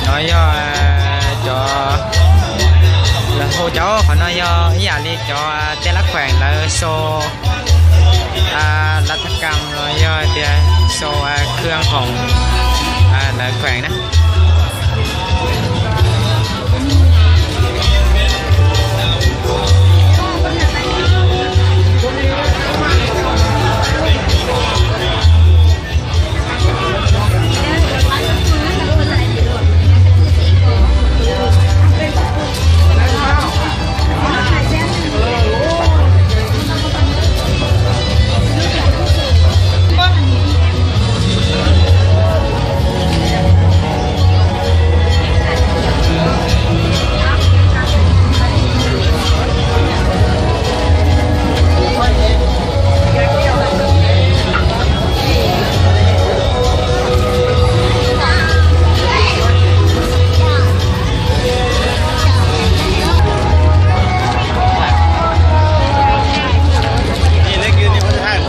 No yog cov, lawv hu cov qhov no yog ib yam li cov tej lab kheem lawv sau lab thab kam los yog tias sau khw khoom lawv kheem na.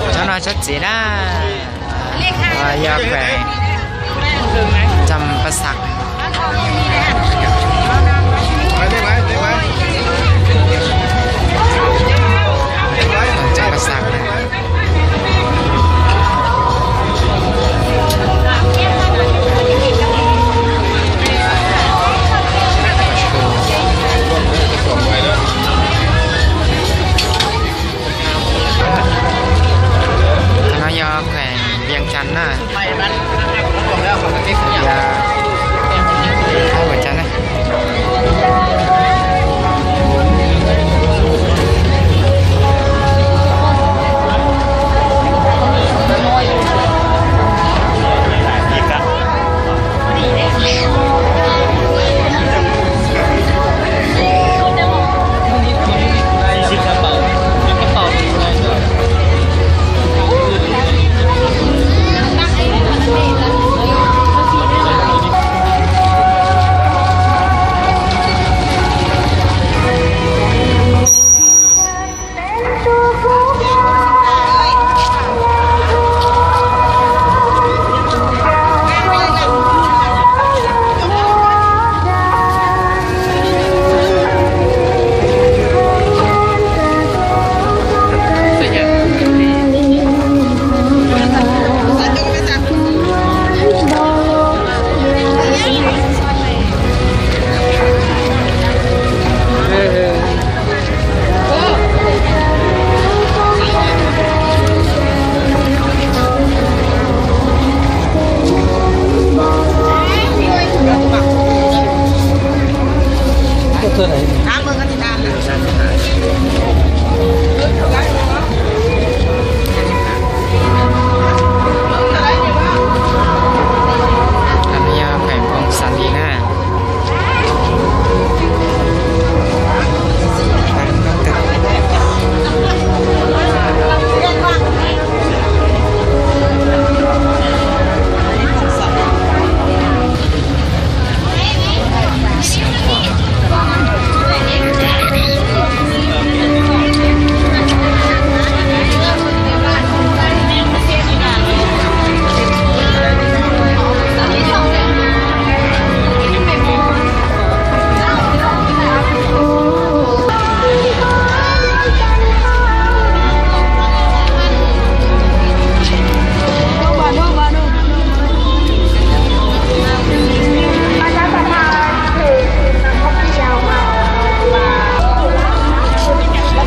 Tsob no tsob txiv na, yog kheem Cam Pas Xas. Cam Pas Xas na. Qhov no yog kheem Vias Cas na. Yog Vias Cas na. Qhov no yog kheem Phoos Xas Lis na.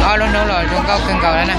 Ob lub hnub los zoo nkauj kawg nkaus lawm na.